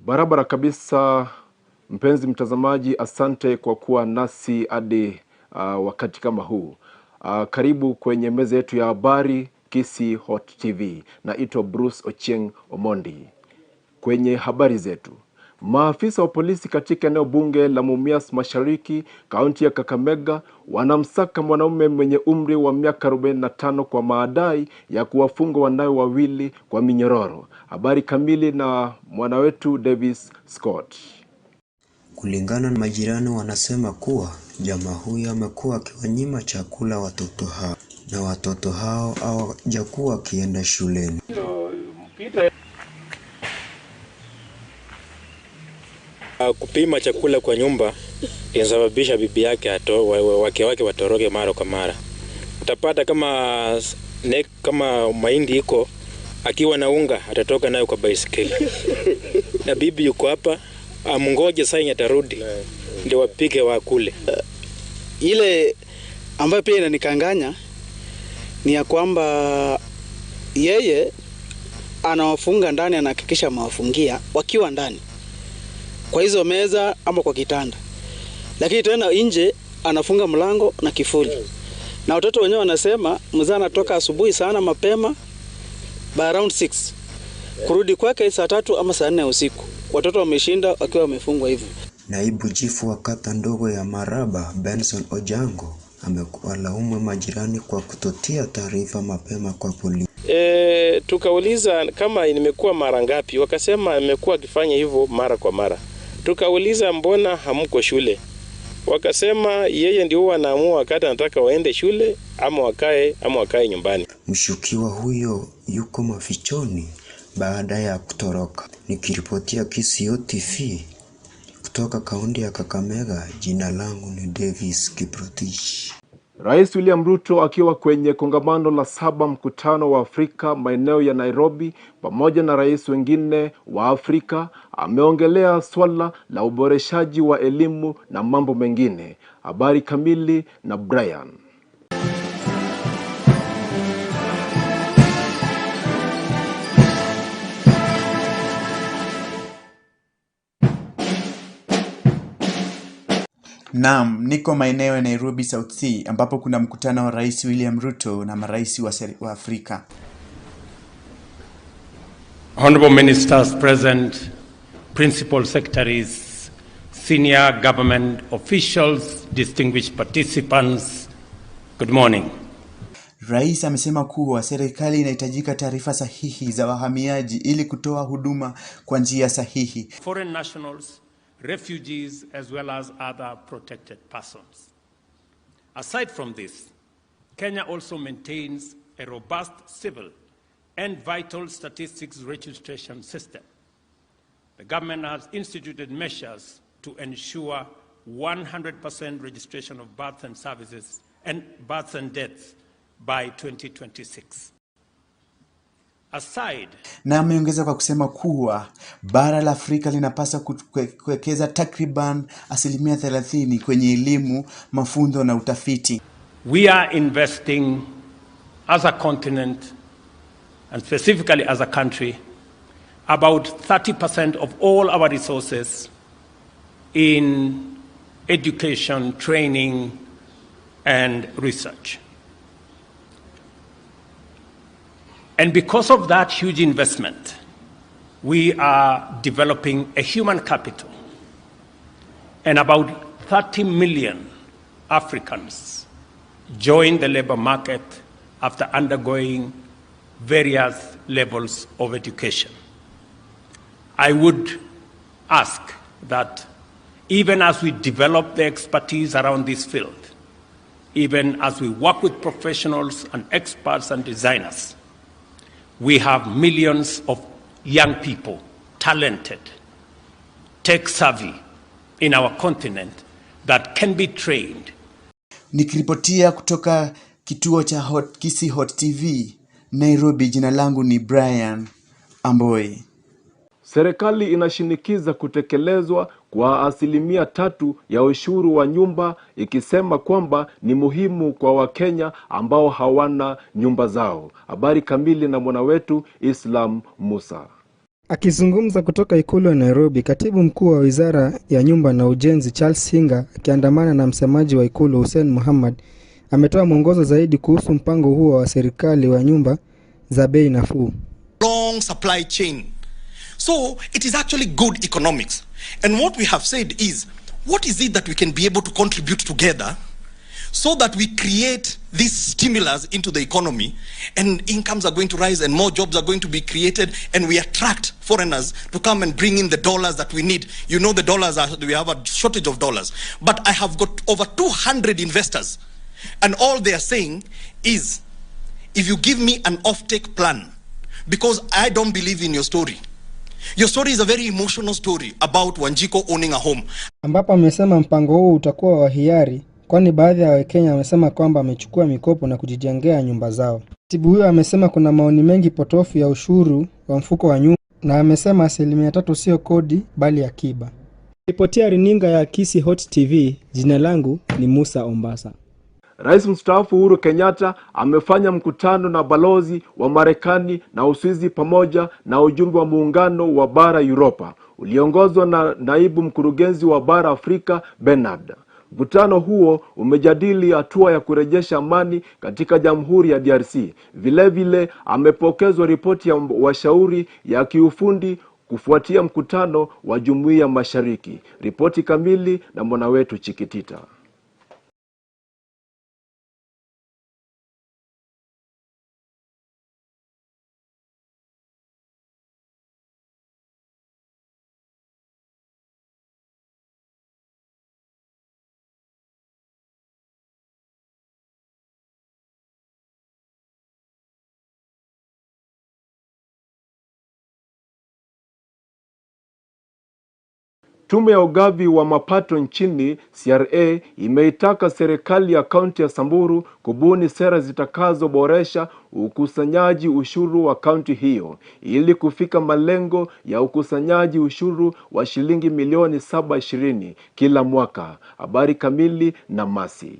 Barabara kabisa mpenzi mtazamaji, asante kwa kuwa nasi hadi uh, wakati kama huu. Uh, karibu kwenye meza yetu ya habari Kisii Hot TV. Naitwa Bruce Ochieng Omondi. Kwenye habari zetu, maafisa wa polisi katika eneo bunge la Mumias Mashariki, kaunti ya Kakamega, wanamsaka mwanaume mwenye umri wa miaka 45 kwa maadai ya kuwafunga wanawe wawili kwa minyororo. Habari kamili na mwana wetu Davis Scott. Kulingana na majirani wanasema kuwa jamaa huyo amekuwa akiwanyima chakula watoto hao na watoto hao hawajakuwa wakienda shuleni. Kupima chakula kwa nyumba inasababisha bibi yake ato, wake wake watoroke mara kwa mara. Utapata kama ne, kama mahindi iko akiwa na unga atatoka nayo kwa baisikeli na bibi yuko hapa amngoje saa yenye atarudi ndio wapike wakule. Ile ambayo pia inanikanganya ni ya kwamba yeye anawafunga ndani, anahakikisha amewafungia wakiwa ndani kwa hizo meza ama kwa kitanda, lakini tena nje anafunga mlango na kifuli, na watoto wenyewe wanasema mzee anatoka asubuhi sana mapema by around 6 kurudi kwake saa tatu ama saa nne usiku. Watoto wameshinda wakiwa wamefungwa hivyo. Naibu chifu wa kata ndogo ya Maraba Benson Ojango amewalaumu majirani kwa kutotia taarifa mapema kwa polisi. E, tukauliza kama nimekuwa mara ngapi, wakasema amekuwa akifanya hivyo mara kwa mara. Tukauliza mbona hamko shule, wakasema yeye ndio huwa anaamua wakati anataka waende shule ama wakae ama wakae nyumbani. Mshukiwa huyo yuko mafichoni baada ya kutoroka. Nikiripotia Kisii TV kutoka kaunti ya Kakamega, jina langu ni Davis Kiprotich. Rais William Ruto akiwa kwenye kongamano la saba mkutano wa Afrika maeneo ya Nairobi pamoja na rais wengine wa Afrika ameongelea swala la uboreshaji wa elimu na mambo mengine. Habari kamili na Brian. Naam, niko maeneo ya Nairobi South C ambapo kuna mkutano wa Rais William Ruto na marais wa, wa Afrika. Honorable Ministers present, Principal Secretaries, senior government officials, distinguished participants, good morning. Rais amesema kuwa serikali inahitajika taarifa sahihi za wahamiaji ili kutoa huduma kwa njia sahihi. Foreign nationals, refugees, as well as other protected persons. Aside from this, Kenya also maintains a robust civil and vital statistics registration system. The government has instituted measures to ensure 100% registration of births and services and births and deaths by 2026. Aside Na ameongeza kwa kusema kuwa bara la Afrika linapaswa kuwekeza takriban asilimia 30 kwenye elimu, mafunzo na utafiti. We are investing as a continent and specifically as a country about 30% of all our resources in education, training, and research. And because of that huge investment, we are developing a human capital. And about 30 million Africans joined the labor market after undergoing various levels of education. I would ask that even as we develop the expertise around this field, even as we work with professionals and experts and designers, we have millions of young people, talented, tech savvy in our continent that can be trained. Nikiripotia kutoka kituo cha Hot, Kisii Hot TV Nairobi, jina langu ni Brian Amboi. Serikali inashinikiza kutekelezwa kwa asilimia tatu ya ushuru wa nyumba ikisema kwamba ni muhimu kwa Wakenya ambao hawana nyumba zao. Habari kamili na mwana wetu Islam Musa. Akizungumza kutoka ikulu ya Nairobi, katibu mkuu wa wizara ya nyumba na ujenzi Charles Hinga akiandamana na msemaji wa ikulu Hussein Mohamed ametoa mwongozo zaidi kuhusu mpango huo wa serikali wa nyumba za bei nafuu. long supply chain. So it is actually good economics. And what we have said is, what is it that we can be able to contribute together so that we create this stimulus into the economy and incomes are going to rise and more jobs are going to be created and we attract foreigners to come and bring in the dollars that we need. You know the dollars are, we have a shortage of dollars. But I have got over 200 investors and all they are saying is, if you give me an offtake plan, because I don't believe in your story. Your story is a very emotional story about Wanjiko owning a home. Ambapo amesema mpango huo utakuwa wa hiari kwani baadhi ya Wakenya wamesema kwamba wamechukua mikopo na kujijengea nyumba zao. Katibu huyo amesema kuna maoni mengi potofu ya ushuru wa mfuko wa nyumba na amesema 3% sio kodi bali akiba. Ripotia runinga ya Kisii Hot TV, jina langu ni Musa Ombasa. Rais mstaafu Uhuru Kenyatta amefanya mkutano na balozi wa Marekani na Uswizi pamoja na ujumbe wa muungano wa bara Europa uliongozwa na naibu mkurugenzi wa bara Afrika Bernard. Mkutano huo umejadili hatua ya kurejesha amani katika Jamhuri ya DRC. Vilevile amepokezwa ripoti ya washauri ya kiufundi kufuatia mkutano wa Jumuiya Mashariki. Ripoti kamili na mwana wetu Chikitita. Tume ya ugavi wa mapato nchini CRA imeitaka serikali ya kaunti ya Samburu kubuni sera zitakazoboresha ukusanyaji ushuru wa kaunti hiyo ili kufika malengo ya ukusanyaji ushuru wa shilingi milioni 720 kila mwaka. Habari kamili na Masi.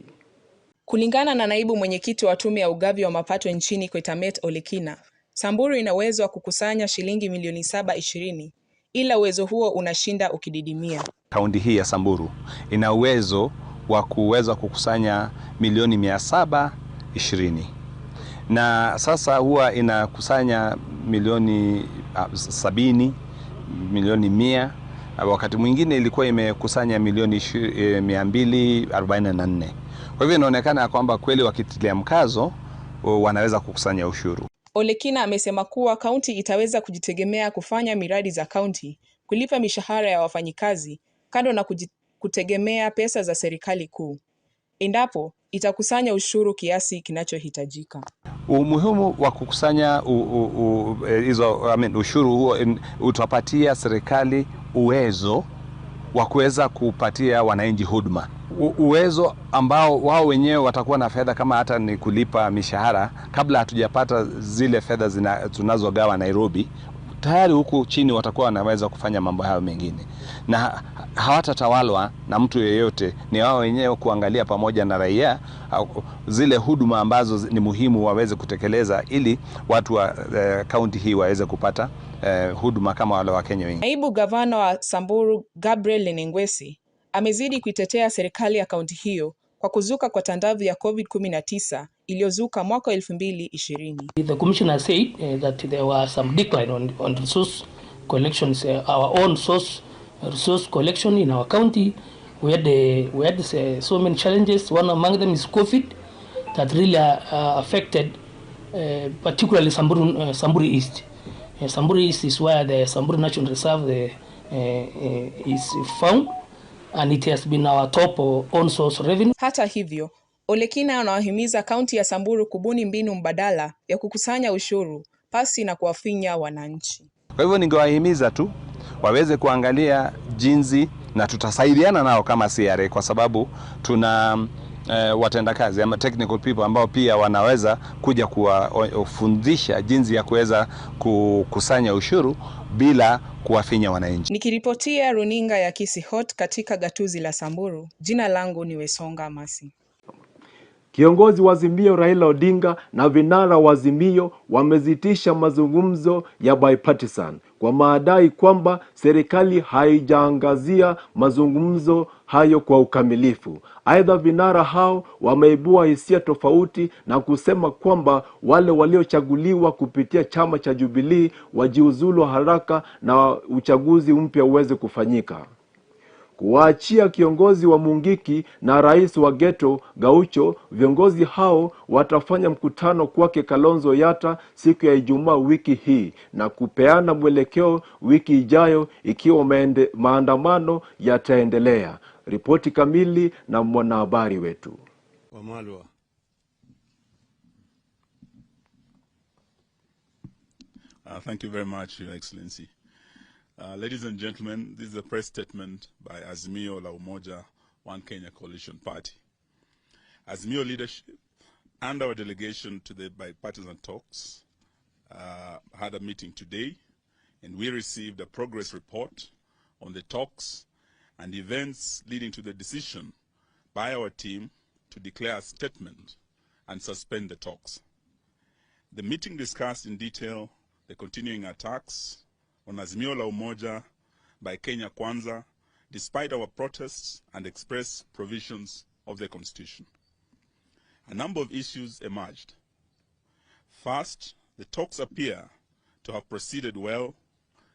Kulingana na naibu mwenyekiti wa tume ya ugavi wa mapato nchini Kwetamet Olekina, Samburu ina uwezo wa kukusanya shilingi milioni 720 ila uwezo huo unashinda ukididimia. Kaunti hii ya Samburu ina uwezo wa kuweza kukusanya milioni 720 na sasa huwa inakusanya milioni 70, milioni 100. Wakati mwingine ilikuwa imekusanya milioni 244. Kwa hivyo inaonekana kwamba kweli wakitilia mkazo wanaweza kukusanya ushuru. Olekina amesema kuwa kaunti itaweza kujitegemea kufanya miradi za kaunti, kulipa mishahara ya wafanyikazi, kando na kutegemea pesa za serikali kuu, endapo itakusanya ushuru kiasi kinachohitajika. Umuhimu wa kukusanya ushuru huo utapatia serikali uwezo wa kuweza kupatia wananchi huduma, uwezo ambao wao wenyewe watakuwa na fedha kama hata ni kulipa mishahara. Kabla hatujapata zile fedha tunazogawa Nairobi, tayari huku chini watakuwa wanaweza kufanya mambo hayo mengine, na hawatatawalwa na mtu yeyote. Ni wao wenyewe kuangalia pamoja na raia zile huduma ambazo ni muhimu waweze kutekeleza ili watu wa kaunti hii waweze kupata huduma kama wale wa Kenya wengi. Naibu gavana wa Samburu Gabriel Lenengwesi amezidi kuitetea serikali ya kaunti hiyo kwa kuzuka kwa tandavu ya COVID-19 iliyozuka mwaka 2020. The commissioner said that there were some decline on resource collections, our own resource collection in our county. We had so many challenges. One among them is COVID that really affected particularly Samburu East. Samburu East is where the Samburu National Reserve is found, and it has been our top own source revenue. Hata hivyo, Olekina anawahimiza kaunti ya Samburu kubuni mbinu mbadala ya kukusanya ushuru pasi na kuwafinya wananchi. Kwa hivyo ningewahimiza tu waweze kuangalia jinsi, na tutasaidiana nao kama CRA kwa sababu tuna watendakazi ama technical people ambao pia wanaweza kuja kuwafundisha jinsi ya kuweza kukusanya ushuru bila kuwafinya wananchi. Nikiripotia runinga ya Kisii Hot katika gatuzi la Samburu, jina langu ni Wesonga Masi. Kiongozi wa Azimio Raila Odinga na vinara wa Azimio wamezitisha mazungumzo ya bipartisan kwa madai kwamba serikali haijaangazia mazungumzo hayo kwa ukamilifu. Aidha, vinara hao wameibua hisia tofauti na kusema kwamba wale waliochaguliwa kupitia chama cha Jubilee wajiuzulu haraka na uchaguzi mpya uweze kufanyika. Kuwaachia kiongozi wa Mungiki na rais wa Ghetto Gaucho. Viongozi hao watafanya mkutano kwake Kalonzo Yata siku ya Ijumaa wiki hii na kupeana mwelekeo wiki ijayo ikiwa maende, maandamano yataendelea. Ripoti kamili na mwanahabari wetu Wamalwa. Thank you very much, Your Excellency. Ladies and gentlemen, this is a press statement by Azimio La Umoja One Kenya Coalition Party. Azimio leadership and our delegation to the bipartisan talks had a meeting today, and we received a progress report on the talks and events leading to the decision by our team to declare a statement and suspend the talks. The meeting discussed in detail the continuing attacks on Azimio La Umoja by Kenya Kwanza, despite our protests and express provisions of the Constitution. A number of issues emerged. First, the talks appear to have proceeded well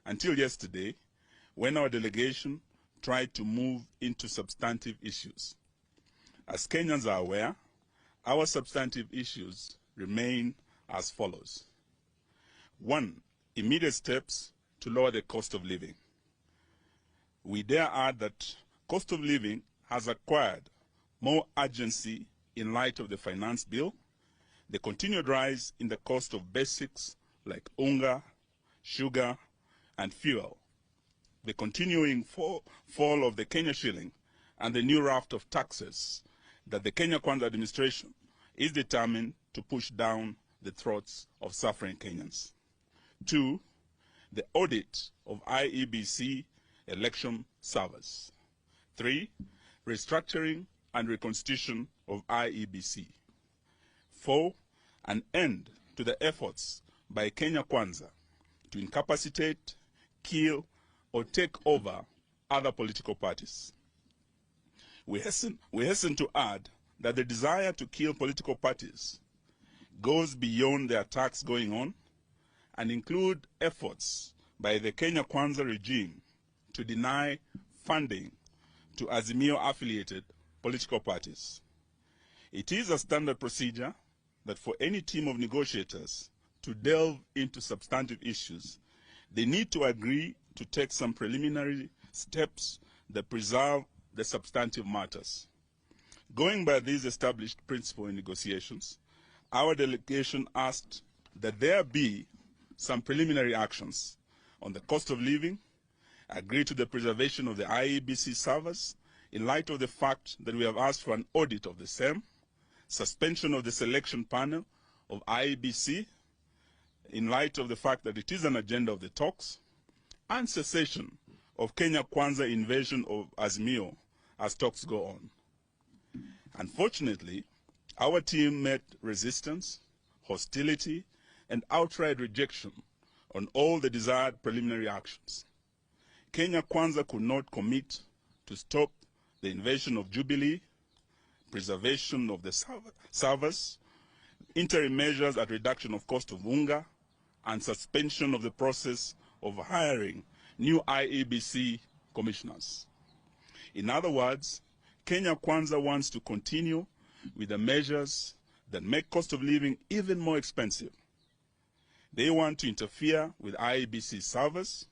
until yesterday, when our delegation tried to move into substantive issues. As Kenyans are aware, our substantive issues remain as follows. One, immediate steps to lower the cost of living. We dare add that cost of living has acquired more urgency in light of the finance bill, the continued rise in the cost of basics like unga, sugar, and fuel, the continuing fall, fall of the Kenya shilling, and the new raft of taxes that the Kenya Kwanza administration is determined to push down the throats of suffering Kenyans. Two, the audit of IEBC election servers. Three, restructuring and reconstitution of IEBC. Four, an end to the efforts by Kenya Kwanza to incapacitate, kill, or take over other political parties. We hasten, we hasten to add that the desire to kill political parties goes beyond the attacks going on and include efforts by the Kenya Kwanza regime to deny funding to Azimio-affiliated political parties. It is a standard procedure that for any team of negotiators to delve into substantive issues, they need to agree to take some preliminary steps that preserve the substantive matters. Going by this established principle in negotiations, our delegation asked that there be some preliminary actions on the cost of living, agree to the preservation of the IEBC servers in light of the fact that we have asked for an audit of the same, suspension of the selection panel of IEBC in light of the fact that it is an agenda of the talks, and cessation of Kenya Kwanza invasion of Azimio as talks go on. Unfortunately, our team met resistance, hostility, and outright rejection on all the desired preliminary actions. Kenya Kwanza could not commit to stop the invasion of Jubilee, preservation of the servers, interim measures at reduction of cost of unga, and suspension of the process of hiring new IEBC commissioners. In other words, Kenya Kwanza wants to continue with the measures that make cost of living even more expensive. They want to interfere with IEBC servers,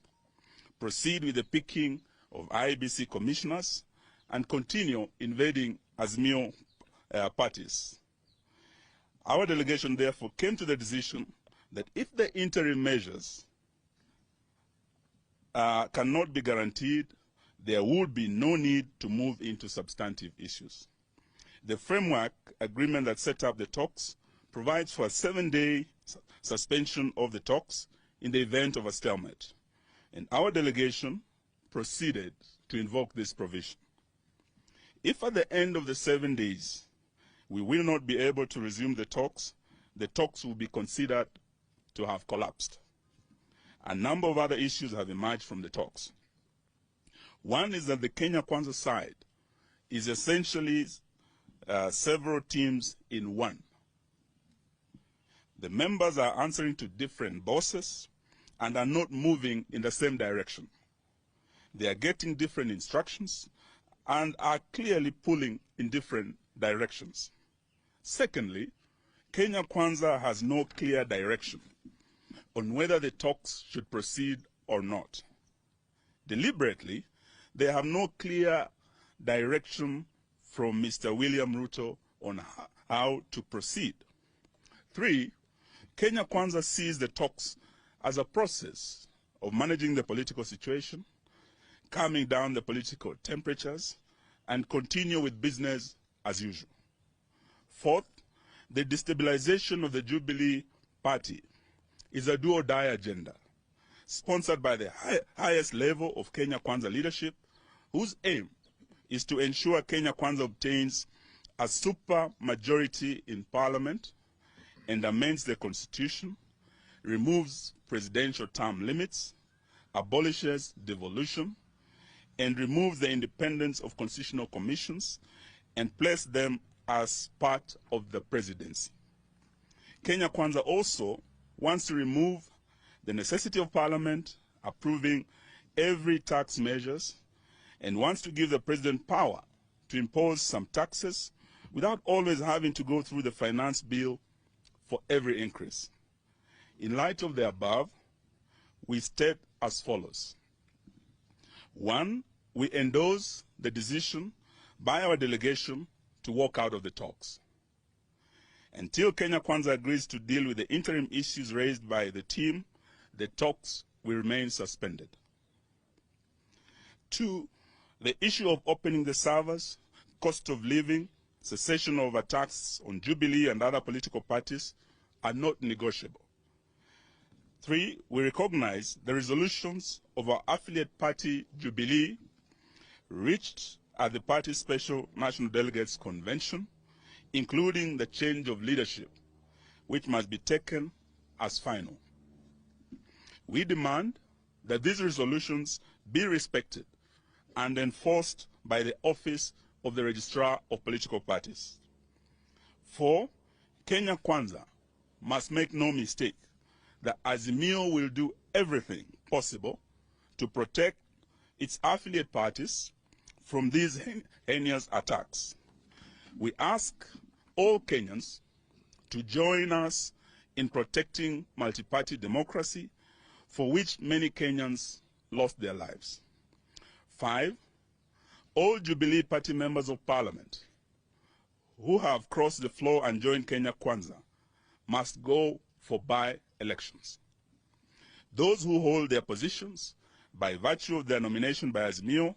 proceed with the picking of IEBC commissioners, and continue invading Azimio parties. Our delegation therefore came to the decision that if the interim measures cannot be guaranteed, there would be no need to move into substantive issues. The framework agreement that set up the talks provides for a 7-day suspension of the talks in the event of a stalemate. And our delegation proceeded to invoke this provision. If at the end of the 7 days We will not be able to resume the talks. The talks will be considered to have collapsed. A number of other issues have emerged from the talks. One is that the Kenya Kwanza side is essentially several teams in one. The members are answering to different bosses and are not moving in the same direction. They are getting different instructions and are clearly pulling in different directions. Secondly, Kenya Kwanza has no clear direction on whether the talks should proceed or not. Deliberately, they have no clear direction from Mr. William Ruto on how to proceed. 3, Kenya Kwanza sees the talks as a process of managing the political situation, calming down the political temperatures, and continue with business as usual. Fourth, the destabilization of the Jubilee Party is a do-or-die agenda, sponsored by the highest level of Kenya Kwanza leadership, whose aim is to ensure Kenya Kwanza obtains a super majority in parliament and amends the constitution, removes presidential term limits, abolishes devolution, and removes the independence of constitutional commissions and place them as part of the presidency. Kenya Kwanza also wants to remove the necessity of parliament approving every tax measures and wants to give the president power to impose some taxes without always having to go through the finance bill for every increase. In light of the above, we state as follows. 1, we endorse the decision by our delegation to walk out of the talks. Until Kenya Kwanza agrees to deal with the interim issues raised by the team, the talks will remain suspended. 2, the issue of opening the servers, cost of living, cessation of attacks on Jubilee and other political parties are not negotiable. 3, we recognize the resolutions of our affiliate party, Jubilee, reached at the party's special National Delegates Convention, including the change of leadership, which must be taken as final. We demand that these resolutions be respected and enforced by the Office of the Registrar of Political Parties. 4, Kenya Kwanza must make no mistake that Azimio will do everything possible to protect its affiliate parties from these heinous attacks. We ask all Kenyans to join us in protecting multi-party democracy, for which many Kenyans lost their lives. 5, all Jubilee Party members of parliament who have crossed the floor and joined Kenya Kwanza must go for by-elections. Those who hold their positions by virtue of their nomination by Azimio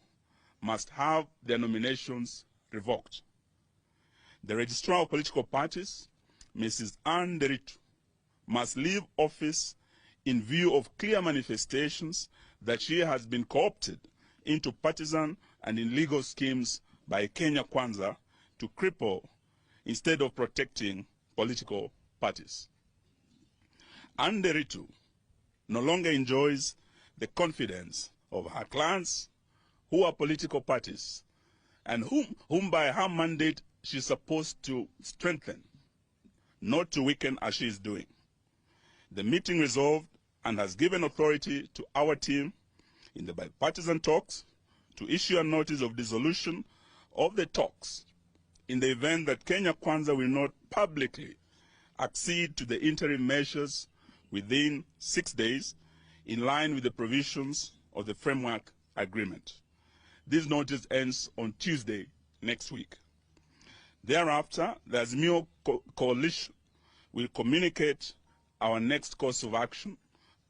must have their nominations revoked. The Registrar of Political Parties, Mrs. Anne Nderitu, must leave office in view of clear manifestations that she has been co-opted into partisan and illegal schemes by Kenya Kwanza to cripple instead of protecting political parties. Anne Nderitu no longer enjoys the confidence of her clients who are political parties and whom by her mandate she's supposed to strengthen, not to weaken as she is doing. The meeting resolved and has given authority to our team in the bipartisan talks to issue a notice of dissolution of the talks in the event that Kenya Kwanza will not publicly accede to the interim measures within 6 days in line with the provisions of the framework agreement. This notice ends on Tuesday next week. Thereafter, the Azimio coalition will communicate our next course of action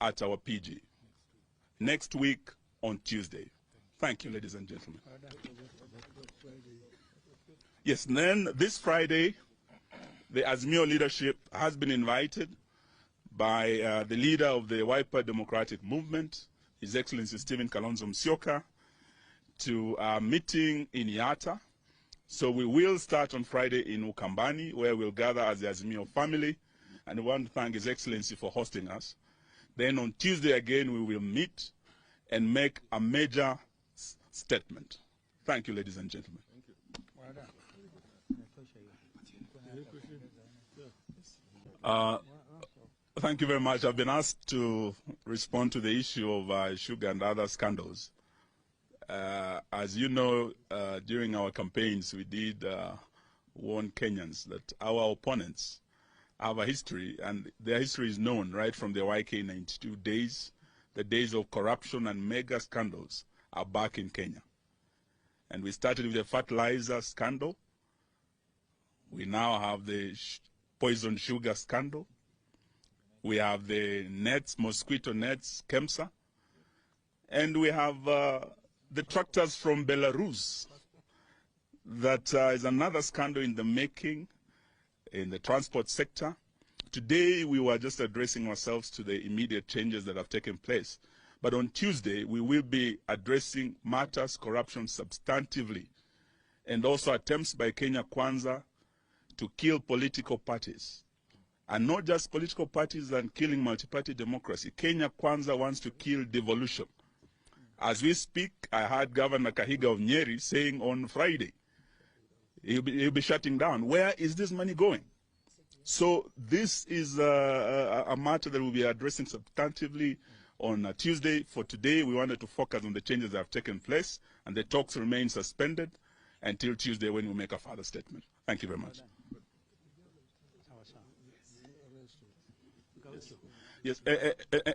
at our PG next week on Tuesday. Thank you, ladies and gentlemen. Yes, and then this Friday, the Azimio leadership has been invited by the leader of the Wiper Democratic Movement, His Excellency Stephen Kalonzo Musyoka, to a meeting in Yatta So we will start on Friday in Ukambani, where we'll gather as the Azimio family, and we want to thank His Excellency for hosting us. Then on Tuesday again, we will meet and make a major statement. Thank you, ladies and gentlemen. Thank you very much. I've been asked to respond to the issue of sugar and other scandals. As you know, during our campaigns, we did warn Kenyans that our opponents have a history, and their history is known right from the YK92 days. The days of corruption and mega scandals are back in Kenya. And we started with the fertilizer scandal. We now have the poison sugar scandal. We have the nets, mosquito nets, KEMSA. And we have the tractors from Belarus. That is another scandal in the making in the transport sector. Today, we were just addressing ourselves to the immediate changes that have taken place. But on Tuesday, we will be addressing matters corruption substantively and also attempts by Kenya Kwanza to kill political parties. And not just political parties and killing multi-party democracy. Kenya Kwanza wants to kill devolution. As we speak, I heard Governor Kahiga of Nyeri saying on Friday, he'll be shutting down. Where is this money going? So this is a matter that we'll be addressing substantively on Tuesday. For today, we wanted to focus on the changes that have taken place, and the talks remain suspended until Tuesday when we make a further statement. Thank you very much. Yes,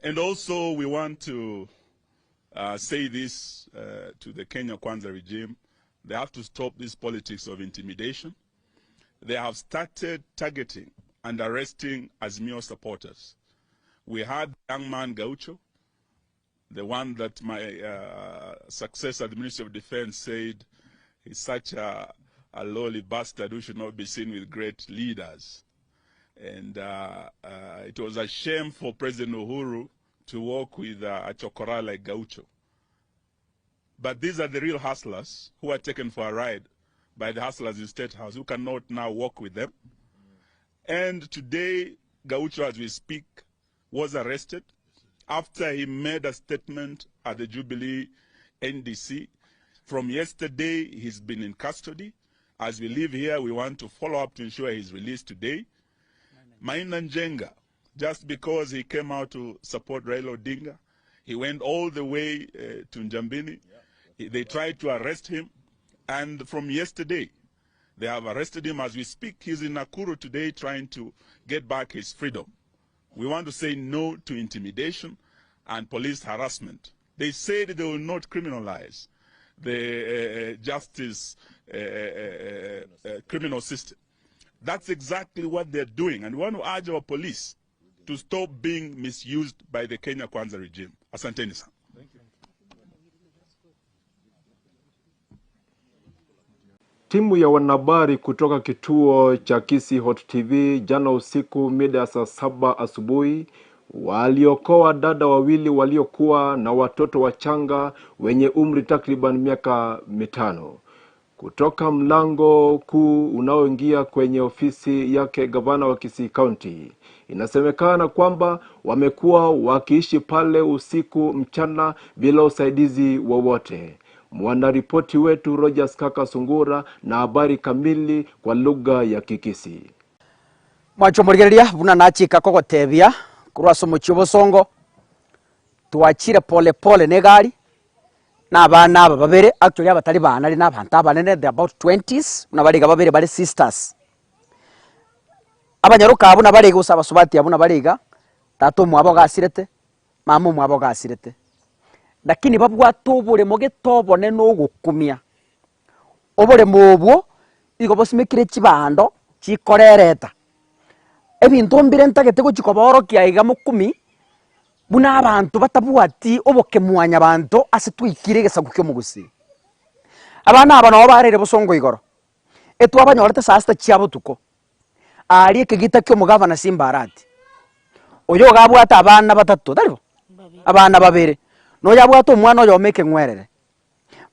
and also we want to say this to the Kenya Kwanza regime. They have to stop this politics of intimidation. They have started targeting and arresting Azimio supporters. We had young man Gaucho, the one that my successor at the Ministry of Defense said he's such a lowly bastard who should not be seen with great leaders. And it was a shame for President Uhuru to work with a chokora like Gaucho. But these are the real hustlers who are taken for a ride by the hustlers in State House, who cannot now work with them. And today, Gaucho, as we speak, was arrested after he made a statement at the Jubilee NDC. From yesterday, he's been in custody. As we live here, we want to follow up to ensure he's released today. Maina Njenga, just because he came out to support Raila Odinga, he went all the way to Njambini. They tried to arrest him, and from yesterday, they have arrested him. As we speak, he's in Nakuru today trying to get back his freedom. We want to say no to intimidation and police harassment. They said they will not criminalize the justice criminal system. That's exactly what they're doing. And we want to urge our police to stop being misused by the Kenya Kwanza regime. Asanteni sana. Timu ya wanahabari kutoka kituo cha Kisii Hot TV jana usiku mida ya saa 7 asubuhi waliokoa dada wawili waliokuwa na watoto wachanga wenye umri takriban miaka 5 kutoka mlango kuu unaoingia kwenye ofisi yake gavana wa Kisii County. Inasemekana kwamba wamekuwa wakiishi pale usiku mchana bila usaidizi wowote. Mwanaripoti wetu Rogers Kaka Sungura na habari kamili kwa lugha ya Kikisii. Mwachomorigereria buna nachika kogotebia kurwa somo chobosongo twachire pole pole negari na abana aba babere actually abatari bana ri na abantu abanene they about 20s na bariga babere bari sisters abanyaruka abo na bariga usaba subati abo na bariga tata omwabo gasirete mama omwabo gasirete lakini babwate oboremo getobone nogokumia oboremo obwo igo bosimekire chibando chikorereta ebinto mbire ntagete gochikoborokia iga mokumi buna abantu batabwati obokemwanya banto ase twikire egesaku kia omogusii. Abana aba nabo barere bosongo igoro etwabanyorete saa sita chia botuko aria ekegita kia omogavana Simba Arati oyo gabwate abana batato taribo abana babere noyabwate omwana oyo omeke ng'werere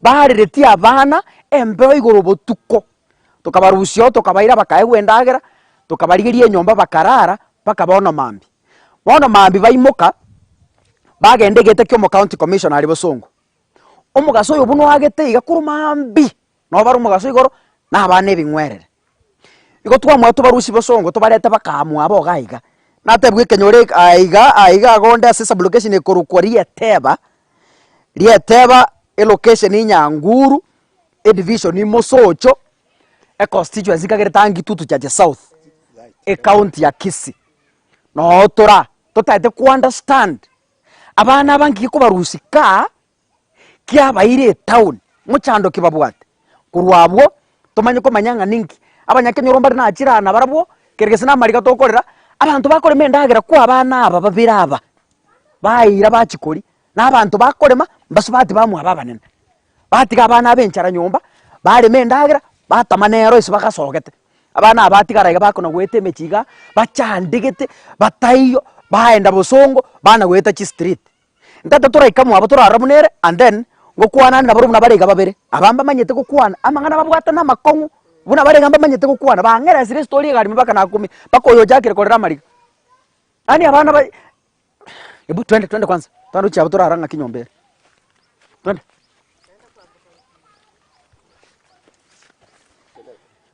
bareretie abana embeo igoro botuko. Tokabarusia oo tokabaira bakaegwa endagera, tokabarigeria enyomba bakarara mpaka bono mambia. Bono mambia baimoka, bagenda egete kia omocounty commissioner aria bosongo. Omogaso oyo buna oagete iga korwa maambia, nabo bare omogaso igoro, na abana ebing'werere. Igo twamanya tobarusie bosongo tobarete bakaamua abo iga iga. Natebigwa ekenyoro eke aiga aiga iga onde ase esublocation ekorokwa Rieteba, Rieteba elocation Nyanguru, edivision Mosocho, econstituency nkagere Tangitutu Chache South, ecounty ya Kisii. Noo tora, totaete ko understand, abana aba nki kobarusia kaa, kiabaire etown, mochando ki babwate? Korwa abwo, tomanye komanya ng'a ninki, abanyakenyoro mbare nachire nabarabwo, kere gese namariga tokorera, abanto bakorema endagera kwa abana aba babere aba, baira bachia koria, na abanto bakorema, mbasubati bamwabo abanene. Batiga abana aba enchara nyomba, barema endagera, batama nero ase bagasogete. Abana aba batigara iga bakona goeta emechie igaa, bachandegete, bataiyo, baenda bosongo, bana goeta chistreet. Ntete toraika mwabo torarore buna ere and then ngokwana nabarobwo buna bare iga babere, aba mbamanyete gokwana, amang'ana babwate na amakong'u, buna bare iga mbamanyete gokwana, bang'eresire estory egari mpaka nakumia, mpaka oyo ochakire korera amariga. Yaani abana ba ebu twende twende kwanza, twende gochia abwo torarora ng'aki nyomba ere, twende.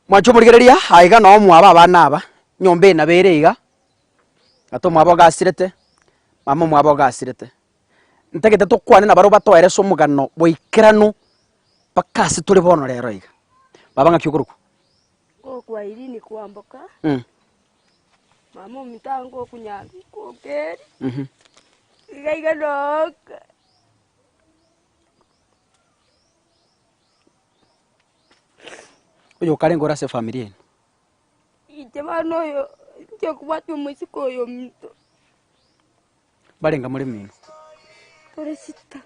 Mwanche omorigereria, aiga noo mwabo abana aba, nyomba eye nabo ere iga. Tata omwabo ogasirete, mama omwabo ogasirete. Ntagete tokwane nabarobwo batoerese omogano boikeranu mpaka ase tore bono rero iga. Baba ng'aki okorokwa? Ngokwa Irene Kwamboka, mama ominto angokunyanga okeri, iga iga nooka. Oyo okarenge ore ase efamiri eye? Inche bono oyo, inche okobwatia omosike oyo ominto. Barenge more mino? Tore sita.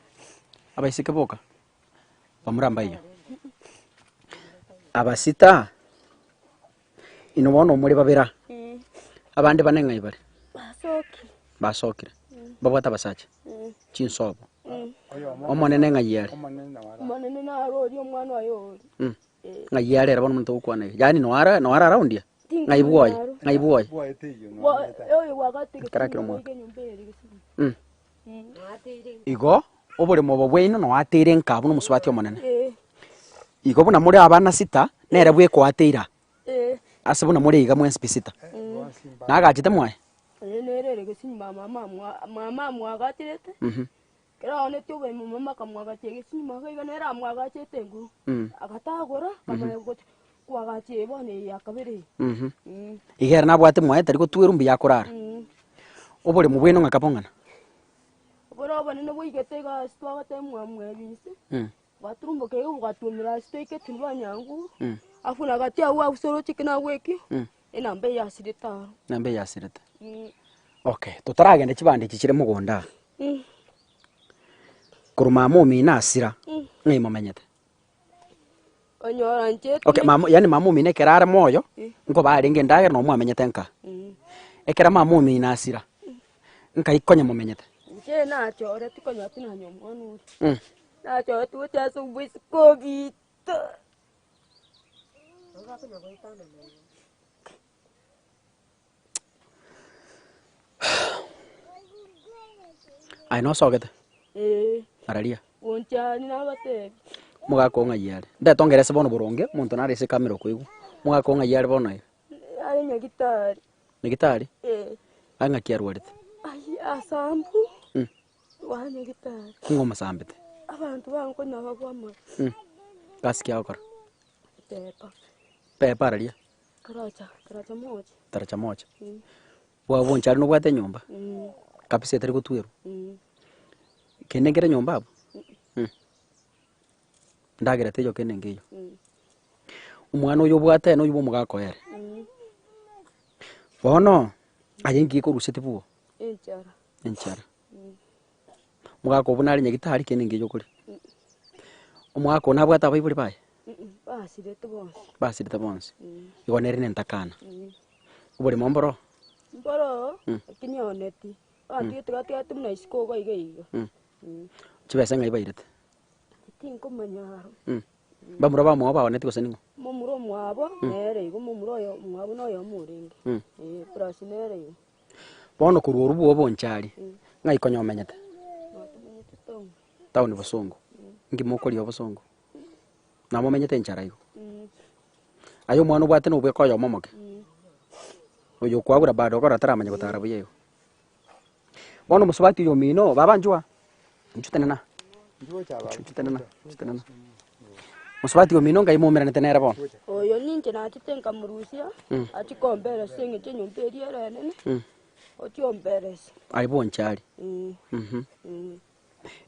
Abaiseke boka? Bamura mbaiyo? Aba sita, inwe bono more babere aa, abande bane ng'ai bare? Basokire. Basokire, mbabwate abasacha? Chinsobo. Omonene ng'ai are? Omonene naro oria omwana oye oria. Ng'ai are ere bono omonto ogokwana iga? Yaani noara noara around aa? Ng'ai bwoye? Ng'ai bwoye? Ekero akire omwaka. Igo, oboremo obo bwaino noateire nka buna omosubati omonene. Igo buna more abana sita, nere bwekoateire aa. Ase buna more iga mwensi pi sita. Nagachete mwaye? Ekero aonetie oboimo mama akamwagacha egesinyuma iga iga nere amwagachete enguru, agatagora akamanya gocha koagacha eye bono eye ya kabere eye. Iga ere nabwate mwaye tari gotwerwa mbuya akorara. Oboremo bwaino ng'aka bong'ana? Oboro obonene bwaigete iga ase twagoteba mwamwebi inse, bwaturumboka iga bwatuomera ase toike tindi banyanguru, afu na gati agwo abuse oroche ki nagwo ekio, enamba eye yasirete aro. Enamba eye yasirete. Okay, totaragenda chibande echi chire mogondo aa, korwa mama omino asira, ng'ai momenyete? Onyora inche Okay, mama yaani mama omino ekero are moyo, nkoba arenge endagera nabo mwamenyete nka. Ekero mama omino asira, nkai konya momenyete? Inche nachoreti konya tinanywa omwana oria, nachoreti gochia ase oboisiko obito. Aye nosogete? Ee. Araria. Bonchani nabatebi. Omogaka oo ng'ai are? Ndete ongerese bono boronge, omonto nare ase ekamera okoigwa. Omogaka oo ng'ai are bono iga? Are nyagitari. Nyagitari? Ee. Aye ng'aki arwarete? Ayio asambu. Wa nyagitari. Ng'o omosambete? Abanto bankonya bagwamara. Gasi ki agokora? Pepa. Pepa araria? Taracha, taracha mocha. Taracha mocha. Bwabo bonchari nobwate enyomba? Kabisa etari gotwerwa? Kende nkere nyomba abwo? Ndagera teiyo kende nkeiyo. Omwana oyo obwate noyo bwa omogaka oye ere. Bono, aye nki ekorusetie bwogo? Enchara. Enchara. Omogaka obwo nare nyagitari kende nkeiyo okoria. Omogaka oo nabwate abaibori baye? Basirete bonsi. Basirete bonsi. Igo nere nentakana. Oboremo mboro? Mboro, lakini oneti. Abanto tigatigati buna isiko iga iga iga. Chibesa ng'ai bairete? Tinkomanya aro. Mbamura bamwabo baoneti gose ning'o? Momura omwabo nere igo, momura oyo omwabo na oyomo orenge, eh, plus nere igo. Bono korwa orwo bwobe bonchari, ng'ai konya omenyete? Natomenyete town. Town bosongo. Nki mokoria obosongo? Nabo momenyete enchara igo? Aye omwana obwate na obweka oyomo omoke? Oyo okwagura bado okora taramanya gotara buya igo. Bono omosubati oyo omino, baba nchwa, inchuo tenena, inchuo tenena, inchuo tenena. Mosubati omino ngai moumeranete nere bono? Oyo ninche nachete nkamorusia, achie kombera ase eng'encho enyomba eria ere enene, ochie omberese. Aye bonchari.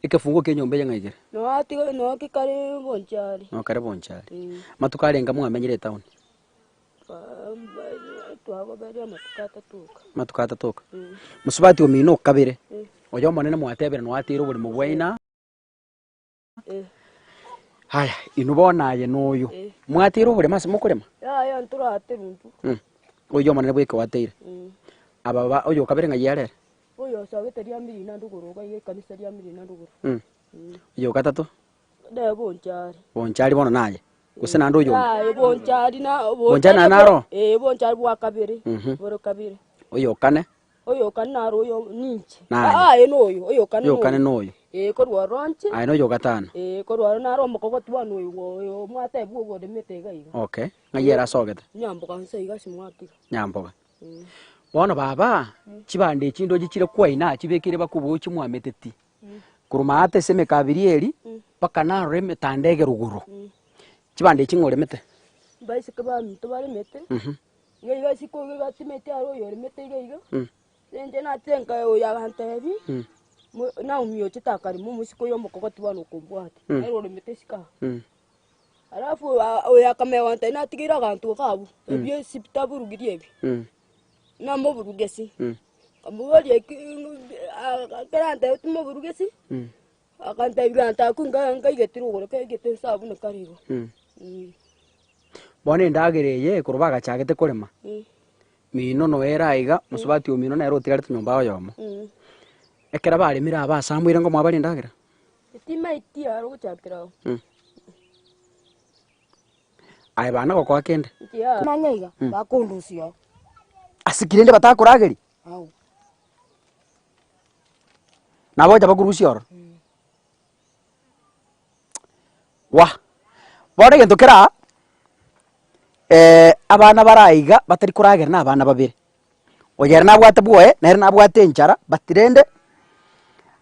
Ekefungo kia enyomba eye ng'ai kere? Noo atiga noo kekare bonchari. Noo kare bonchari. Amatuko arenga mwamenyire etown? Twagoberia amatuko atato oka. Amatuko atato oka. Mosubati omino okabere, oyo omonene mwatebire nwateire oborimo bwaino. Aya, inwe bono aye na oyo, mwateire oboremo ase mokorema? Yaya ntoraterwe intwe. Oyio omonene bweka oateire. Aba ba oyo okabere ng'ai arere? Oyo osogete riamiri ina nduguru iga iga ekanisa riamiri ina nduguru. Oyo ogatato? Nere bonchari. Bonchari bono naye, gose naende oyonde? Yaya bonchari na Bonchari naende naro? Eh bonchari bwa kabere, bore kabere. Oyo okane? Oyo okane naro oyo ninche. Naye. Aa aye noyo, oyo okane Oyo okane noyo. Eh korwa ororo inche. Aye noyo ogatano. Eh korwa ororo naro omokogoti bwane oyo oyo mwatebigwa ogoremete iga iga. Okay, ng'ai ere asogete? Nyamboga nse iga ase mwatiga. Nyamboga. Bono baba, chibando echi ndoche chire kwaina aa chibekire bakobochia mwameteti, korwa maate ase emekabiri eri, mpaka narora emetanda egeruguru. Chibando echi ng'o oremete? Baiseke baminto baremete, iga iga isiko iga batimete aro oyo oremete iga iga, inche nachire nka oyo agantebia, mo Naomi ochete akarema omosike oyo omokogoti bono okombwatia, nere oremete isiko aa. Alafu oyo akamanya gontebia natigeire aganto iga abwo, ebio esi taburugirie ebi, namoburugesi. Nkamoboria eki ekero antebia timoburugesi, akantebia gento akwo nka nkaigete rogoro kaigete nse abwo na kare igo. Bono endagera eye korwa bagachagete korema, mino noyo ere aiga, mosubati omino nere otigarete nyomba oyomo. Ekero baremire aba ase amoire ngomoa bare endagera? Timaeti aro gochakera ao. Aye bana gokoa kende. Manya iga, bakondusia ao. Ase ki rende batakorageria? Ao. Nabocha bakorusia ororo. Wah! Bono egento kere aa, abana bare aiga batari koragera na abana babere. Oyo ere nabwate bwoye, nere nabwate enchara, but rende,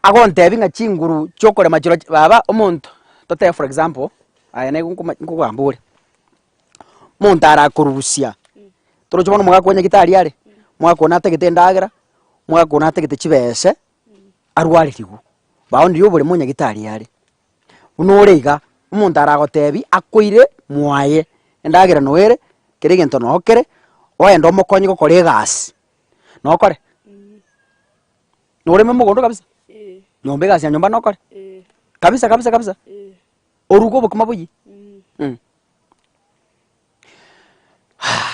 agontebia ng'a chinguru chiokorema chirochio baba omonto, totebe for example, aye nigo nkoma nkogamba ore, omonto arakorusia, torochi bono omogaka o nyagetari are, omogaka one atagete endagera, omogaka one atagete chibese, arwarerigwe, baonire oboremo nyagetari are. Buna ore iga, omonto aragotebie akoire mwaye, endagera noyo ere, kera egento noo kere, oende omokonye gokora egasi, nokore? Noreme mogondo kabisa? Nyomba egasi ya nyomba nokore? Kabisa kabisa kabisa? Oruge obokima boyie?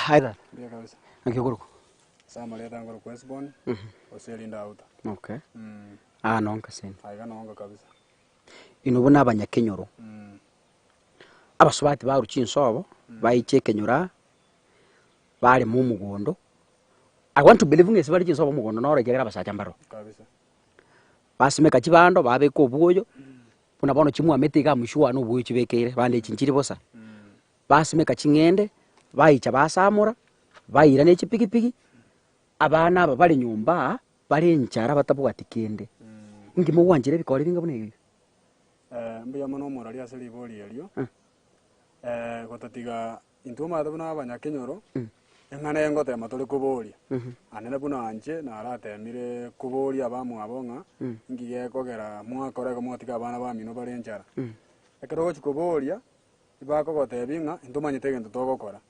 Aye tata, Mbuya kabisa. naki okorokwa? Ase amarieta nkorokwa Hesbon, gose erinde Auta. Okay. Aa nonka sende. Aiga nonka kabisa. Inwe buna abanyakenyoro, abasubati barwa chinsobo, baiche ekenyoro aa, barema omogondo, I want to believe ng'a ase bare chinsobo omogondo noro ekiagera abasacha mbaroo. Kabisa. Basimeka chibando, babeka obwoyo, buna bono chimwamete iga mshua na obwoyo chibekeire, bande echi nchiri bosa. Basimeka ching'ende, baicha basamora, baira ne chipigipigi, abana aba bare nyomba aa, bare enchara batabwati kende. Inki mogwanchera ebikori binga buna ebi? Mbuya mono omorori ase ribori erio, gotatiga intwe omanyete buna abanyakenyoro, eng'ana eye ngotema tore koboria, anene buna inche naratemire koboria abamwabo ng'a inki gekogera mwakora iga mwatiga abana bamino bare enchara. Ekero ogochia koboria, Tibakogotebia ng'a intomanyete egento togokora.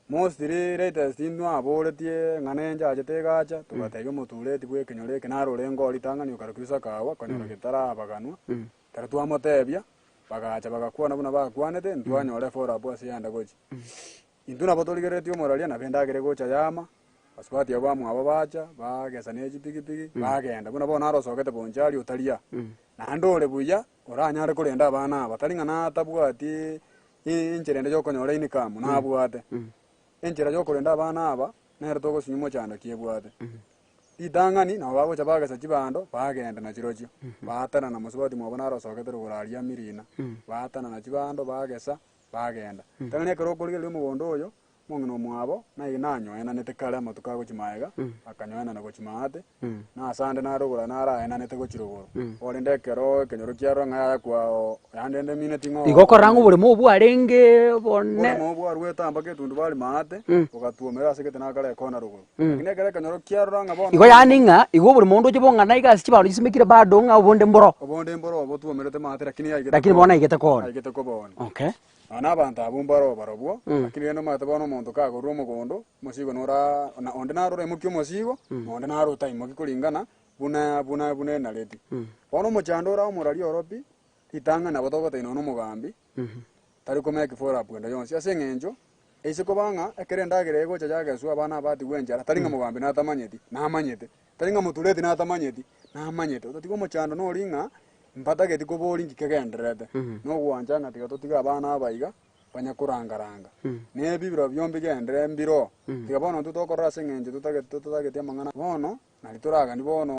Mostly latest intwaboretie ng'a nenchachete egacha, togatebia omotureti bwa ekenyoro eke naro orenge oo ritang'ani okarokigwa Sakawa konyora getarabaganwa, ekero twamotebia, bagacha bagakwana buna bakwanete, ntwanyora efollow up ase yanda gochia. Intwe nabo torigereretie omoraria nabo endagera egocha yama, basubati abwo bamwabo bacha, bagesa ne chipigipigi, bagenda. Buna bono naro osogete bonchari otaria, naende ore buya, Oranyare korenda abana aba, tari ng'a natabwati. Enchera ende yokonyora income nabwate, enchera yokorenda abana aba nere togosinywa mochando ki ebwate. Ritang'ani nabo bagocha bagesa chibando bagenda nachirochio, baatanana mosubati mwabo naro osogete rogoro aria Mirina, baatanana chibando bagesa bagenda. Ritang'ani ekero okorigereria omogondo oyo, Omong'ina omwabo naye nanyoenanete kare amatuko agochia magega, akanyoenana gochia maate, na asande narogora naraenanete gochia rogoro. Korende ekero ekenyoro kiarora ng'a yaya kwao, yande ende emineti ng'a Igo okorora ng'a oboremo obwo bwarenge bone. Oboremo obwo bwarwete mpaka etundubari maate, bogatwomera ase gete nakare ekona rogoro. Lakini ekero ekenyoro kiarora ng'a bono Igo yaani ng'a igo oboremo onde oche bong'ana iga ase chibando chisimekire bado ng'a obonde mboro. Obonde mboro botwomerete maate lakini yaigete Lakini bono aigete koona. Aigete koboona. Okay. Nonya nabanto abwo mbaro barobwo, lakini rende omanyete bono omonto kagorure omogondo, omosigo nora na onde naro oraimokie omosigo, na onde naro otaimoki koringana buna buna buna enareti. Bono omochando ore omoraria oro pi, ritang'ani nabo togotebia nonya omogambi, tari komake follow up ende yonsi ase eng'encho, ase koba ng'a ekero endagera egocha yageswa abana abatigwe enchara, tari ng'a mogambi natamanyeti, namanyete, tari ng'a motureti natamanyeti, namanyete. Otatiga omochando nori ng'a Mbatageti koboria inki kegendererete, nogwancha ng'a tiga totige abana aba iga banya korangaranga. Na ebi birobio mbigenderere mbiroo. Tiga bono intwe tokorora ase eng'encho totagete totageti amang'ana bono, nari toragani bono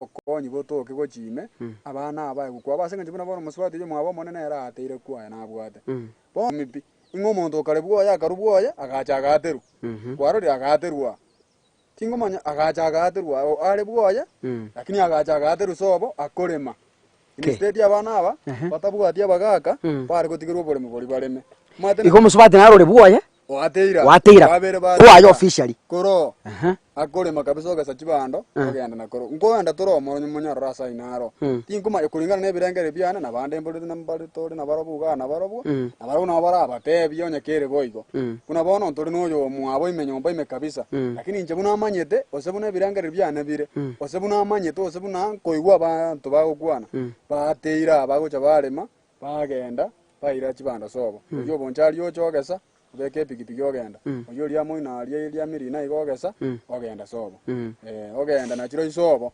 obokonyi botoke gochia ime, abana aba aye kwabo ase eng'encho buna bono omosubati oyio omwabo omonene nere aateire kwaye nabwate. Bono pi, ing'o omonto okare bwoye akarwa bwoye agacha agaaterwa, kwarorire agaaterwa aa, tingomanya agacha agaaterwa aa are bwoye, lakini agacha agaaterwa sobo akorema. Instead abana aba, batabwati abagaka, bare gotigerwa oboremo boria bareme. Omanyete Igo omosubati naro ore bwoye, Oateira, Oateira, babere kwaye bateira, officially. Koroo, Aha. akorema kabisa ogesa chibando, ogenda na koroo. Nkoenda tore omoronyo monyororo ase aino aro. Tinkomanya koringana na ebirengererio biane, na bande mborete na mbare tore nabarobwo igaa nabarobwo, nabarobwo nabo barabatebie onye kere boigo. Buna bono ntore na oyomwabo ime nyomba ime kabisa, lakini inche buna amanyete, gose buna ebirengererio biane bire, gose buna amanyete, gose buna nkoigwa abanto bagokwana, baateire aba bagocha barema, Bagenda, baira chibando sobo. Oyio obonchari ocha ogesa, obeka epigipigi ogenda. Oyio oria moino aria ria mirina iga ogesa, ogenda sobo. Eh, ogenda na chiroi sobo.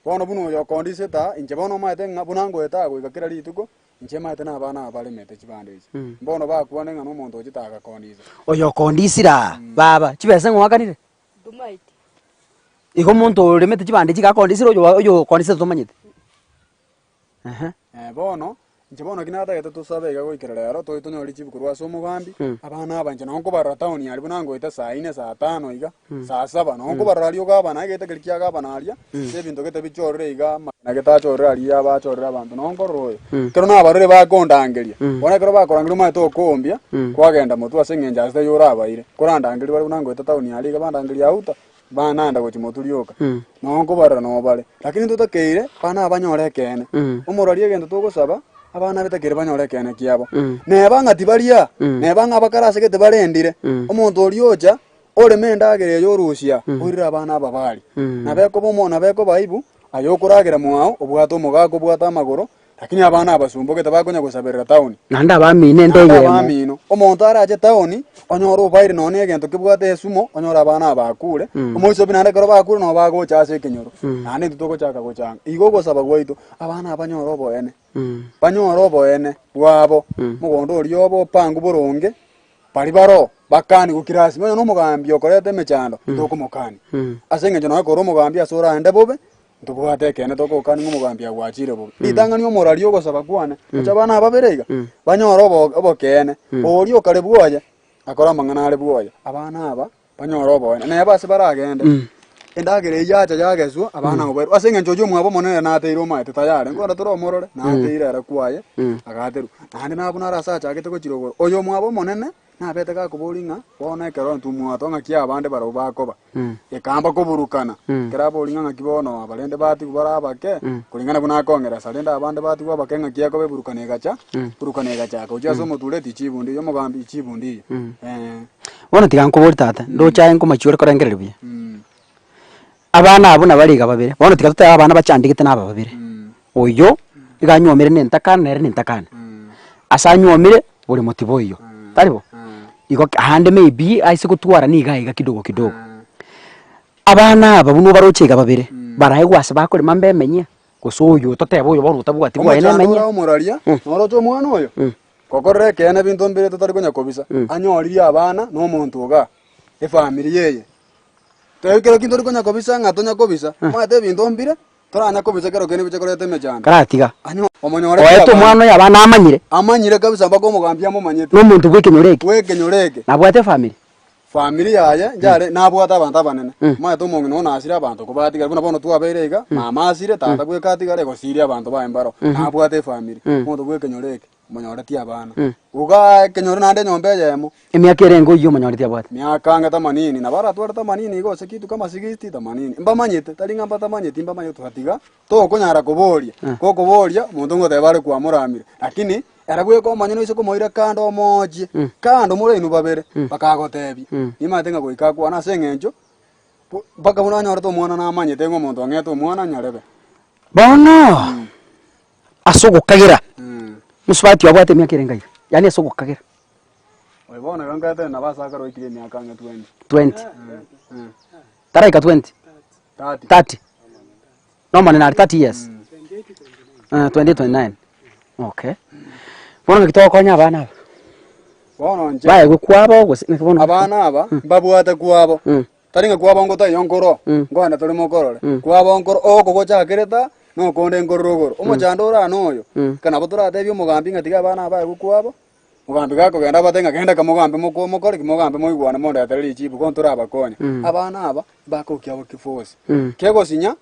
Bono buna oyo okondisete aa, inche bono omanyete ng'a buna ngoeta aa goika kera rituko, inche maete na abana aba baremete chibando echi. Mbono bakwane ng'a nomonto ochete agakondisa. Oyo okondisire aa, baba, chibesa ng'o oakanire? Ntomaeti. Igo omonto oremete chibando echi iga akondisire oyo oyo okondisete tomanyeti? Ehe. Eh, bono, inche bono ki natagete tosabe iga goikera rero, toi tonyore richibu korwa ase omogambi, abana aba inche nonye nkobarora town aria buna ngoeta saa ine, saa tano iga, saa saba, nonye nkobarora aria ogabana egete keria kia gabana aria, ase ebinto gete bichorire iga amagena getachorire aria abachorire abanto, nonye nkorora oyo. Ekero nabarorire bakondangeria, bono ekero bakorangeria omanyete okoombia, kwagenda motwe ase eng'encho ase taiyo orabaire, korandangerie bare buna ngoeta town aria iga bandangeria auta, Bana naenda gochia motwe rioka, noo nkobarora noo bare. Lakini totakeire abana aba banyore ekeene. Omorwari egento togosaba, abana betakeire banyore ekeene kiabo. Neba ng'a tibaria, neba ng'a abakare ase gete barendire, omonto oria ocha, oreme endagera eye orusia, oirire abana aba baria. Nabo ekoba omo nabo ekoba aibu, aye okoragera mwao, obwate omogaka obwate amagoro, Lakini abana abasumbogete bakonya gosaberera taoni. Naende abamino ende Naende eyemo. abamino, omonto arache taoni, onyore obaire nonya egento kebwate esumo, onyore abana aba bakure, omoisobi naende ekero bakure nabo bagocha ase ekenyoro, naende intwe togochaka gochanga. Igo ogosaba gwaito, abana aba banyore oboene, banyore oboene bwabo, mogondo oria obo opangwe boronge, baria baroo bakanigwe kirasi, nonya na omogambi okoreta emechando, tokomokania. Ase eng'encho nonya kore omogambi ase oraende bobe, Ntobwate ekeene togokania ng'a omogambi agwachire bobe. Ritang'ani omoraria ogosaba kwane, gocha abana aba babere iga, banyore obo- obokeene, oria okare bwoye, akore amang'ana are bwoye. Abana aba, banyore oboene. Neba ase baragende, endagera eyio yacha yageswa, abana abo bairwe. Ase eng'encho oyio omwabo omonene nateire omaete tayari, nkorora tore omorore, nateire ere kwaye, agaterwa. Naende nabwo naro ase achagete gochia rogoro, oyo omwabo omonene, Nabete gakoboria ng'a bono ekero intwe mwato ng'aki abande barabwo bakoba, ekamba koburukana. Ekero aboria ng'a ng'aki bono aba rende batigwe bare abake, koringana buna akong'eresa, rende abande batigwe abake ng'aki ekoba eburukano egacha, eburukano egachaka gochia ase omotureti ichibu ndiyo, omogambi ichibu ndiyo. Eh. Bono tiga nkoborie tata, ndoche aye nkomachia ore korengereria buya. Abana abwo nabare iga babere, bono tiga totebe abana bachandegete naba babere, oyo iga anywomire na entakana nere na entakana, ase anywomire borimo tiboiyo, tari bo? Igo aande maybe aise gotwara niga iga kidogo kidogo. Abana aba buna obaroche iga babere. Baraegwe ase bakorema mbemenyia, gose oyo totebe oyo bono otabwati bwaye Omochando nemenyia. ore omoraria, noroche omwana oyo, gokorera ekeene ebinto mbire totari konya kobisa, anyoririe abana na omonto igaa, efamiri eye. Tebe kero ki ntori konya kobisa ng'a tonya kobisa, omanyete ebinto mbire, toranya kobisa kero kende biche koreta emechando. Karatiga. Anyo omonyoreti Oete abana. omwana oyo abana amanyire. Amanyire kabisa mpaka omogambi amomanyete. Na omonto bw'ekenyoro eke. Bw'ekenyoro eke. Nabwate efamiri. Famiri yaye njare nabwate abanto abanene, omanyete omong'ina one asire abanto kobatigara buna bono twabeire iga, mama asire, tata bweka atigare gosiria abanto baye mbaro, nabwate efamiri, omonto bw'ekenyoro eke, omonyoreti abana. Igaa ekenyoro naende enyomba eyemo. Emiaka erenge oyio omonyoreti abwate? Miaka ang'e tamanini, nabo aratware tamanini iga gose kitu kama sixty, tamanini. Mbamanyete, tari ng'a mbatamanyeti mbamanyete twatiga, tokonyara koboria, gokoboria, omonto ngoteba are kwamoramire, lakini Ere bweka omonyene oise komoira kando omoochie, kando more inwe babere, bakagotebia, Nimanyete ng'a goika akwane ase engencho mpaka buna anyorete omwana namanyete ng'a omonto ong'ete omwana nyarebe. Bono ase ogokagera, mosubati obwate emiaka erenge iga? Yaani ase ogokagera. Oyo bono iga nkaete nabo ase akare oikire emiaka ang'e twenty. 20. Taraika 20? 30. 30. Nomonene are 30 years? Eh, 28, 29. Okay. Bono ng'aki togokonya abana aba? Bono inche Baegwe kwabo gose naki bono? abana aba mbabwate kwabo tari ng'a kwabo ngotaiyo nkoro nkogenda tore mokorore kwabo nkoro oko gochakerete nokonde nkorore igoro omochando ore aa noyo eka nabo toratebie omogambi ng'a tiga abana aba baegwe kwabo Mogambi gakogenda abatebie ng'a genda kamogambe moko mokore ki mogambe moigwane mondetere richibu ko ntorabakonye. Abana aba bakokia abo kifosi. Kegosinya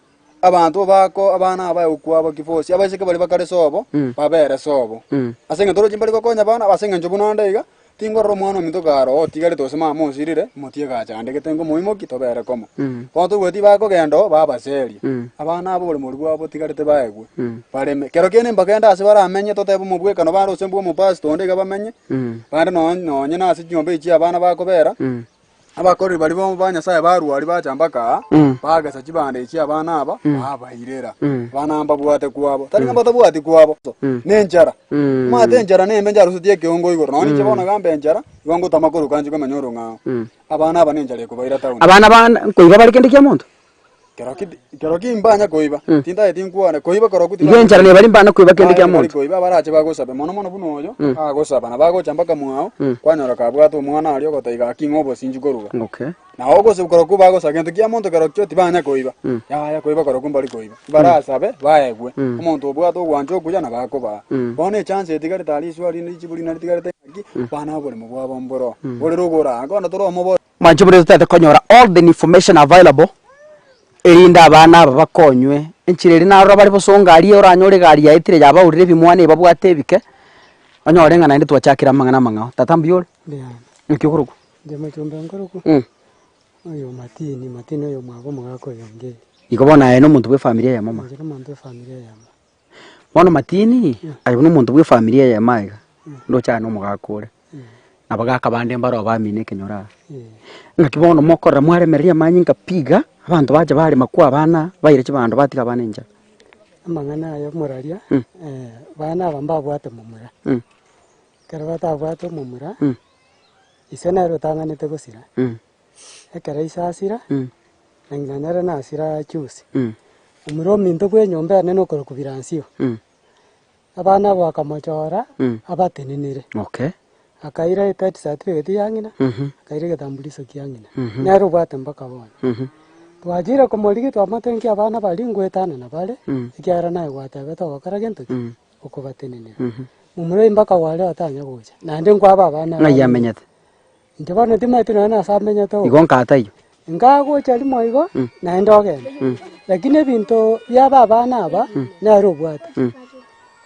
abanto bako abana aba bagokwabo abo kifosi abaiseke baria bakare sobo babere sobo. Ase eng'encho torochi mbari gokonya abana aba ase eng'encho buna ande iga tingorora omwana ominto kare oo otigarete gose mama osirire motiga gachandegete ngomoimoki tobere komo. Bono toigweti bakogenda oo babaseria. Abana aba oboremo oria bwabo botigarete baegwe. Bareme. Kero kende mbagende ase baramenye totebe omobwekano bande ase mbwe omopastor onde iga bamenye, bande nonye nonye na ase chinyomba echi chia abana bakobera, abakoreri baria bo ba Nyasaye barwa aria bacha mpaka aa, bagesa chibando echi chia abana aba, babairera. Abana aba mbabwate kwabo, tari ng'a mbatabwati kwabo, na enchara. Omanyete enchara nembe ncharusetie ekeongo igoro, nonye inche bono iga mbe enchara, igo ngotama koruka nchie komenya orong'ao. Abana aba nenchara ekobaira town. Abana ba nkoiba bare kende kia monto? Kero ki kero ki mbanya koiba, tintageti nkwane, koiba korokwo Igo enchara nebari mbana koiba kende kia Aye bari monto. koiba abarache bagosabe mono mono buna oyo agosaba nabo agocha mpaka mwao kwanyora kabwate omwana aria ogoteba gaki ng'a obosinchu koruga. Okay. Nabo ogose korokwo bagosa gento kia monto kerokio tibanya koiba yaya koiba korokwo mbari koiba barasabe baegwe omonto obwate ogwancha okuya nabo akobaa. Bono echance etigarete aria iswe rinde richibu rinde ritigarete ng'aki abana oboremo bwabo mboro bore rogoro aa bono toromobore. Mwanche buna totagete konyora all the information available, erinde abana aba bakonywe, enchera eria narora bare bosongo aria oranyore egari yaetire yabaurire ebimwana ebi babwate ebike, onyore ng'a naende twachakire amang'ana amang'ao. Tata mbuya ore? Mbuya. Naki okorokwa? Inche mochumbe nkorokwa, oyo Matini, Matini oyo omwabo omogaka oyo Ongeri. Igo bono aye na omonto bwa efamiri eyemo ma? Inche na omonto bwa efamiri eyemo. Bono Matini, aye buna omonto bwa efamiri eyemo aiga, ndoche aye na omogaka ore. Abagaka bande mbaro abamino ekenyoro aa. Ng'aki bono mokorora mwaremereria amanyinga pi iga, abanto bacha barema kwa abana, baira chibando batiga abana enchara. Amang'ana aya omoraria, bana aba mbabwate momura. Ekero batabwate omomura, ise nere otang'anete gosira, ekero ise asira, na ng'ina nere nasira juzi. Omura ominto bwa enyomba ene nokorokwa biransio. Abana abo bakamochora abatenenere. Okay. Akaira ebirth certificate ya ng'ina, akaira egetambulisho kia ng'ina. Nere obwate mpaka bono. Twachire komorigia twamotenkia abana baria ngoetanana bare, ekiagera naye gwatebete ogokora gento ki? Okobatenenera. Momura oyio mpaka gwaria otanya gocha, naende nkwaba abana Ng'ai amenyete? Inche bono timanyeti nonya nase amenyete oo. Igo nka taiyo. Nkagocha rimo igo, naende ogende. Lakini ebinto biaba abana aba, nere obwate.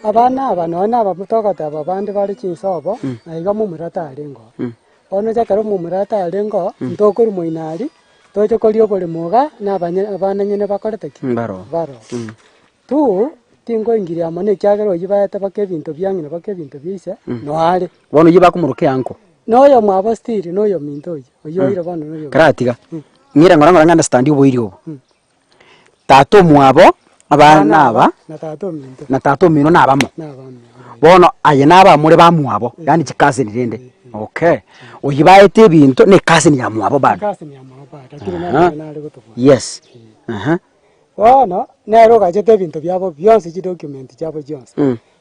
Abana aba nonya na aba togoteba abande bare chinsobo, na iga momura tarenge oo. Bono inche ekero momura tarenge oo, ntokorwa moino aria, toche koria oboremo igaa, na abanye abana nyene bakorete ki? Mbaroo. Mbaroo. Tu, tinkoingiria amo nekiagera oyio baete baka ebinto bia ng'ina baka ebinto bia ise, noare. Bono oyio bakomoroka eanko. Noyo omwabo still noyominto oyio, oyio oire bono noyominto. Karatiga, ng'ira ng'ora ng'ora ng'understand oboiri obo. Tata omwabo, abana aba, Na tata ominto. na tata omino nabamo. Nabamo. Bono aye nabamore bamwabo, yaani chicousin rende. Okay. Oyio baete ebinto ne ecousin ya mwabo bado. Ecousin ya mwabo bado, lakini Aha. nere nare gotobwata. Yes. Aha. Bono, nere ogachete ebinto biabo bionsi chidocument chiabo chionsi.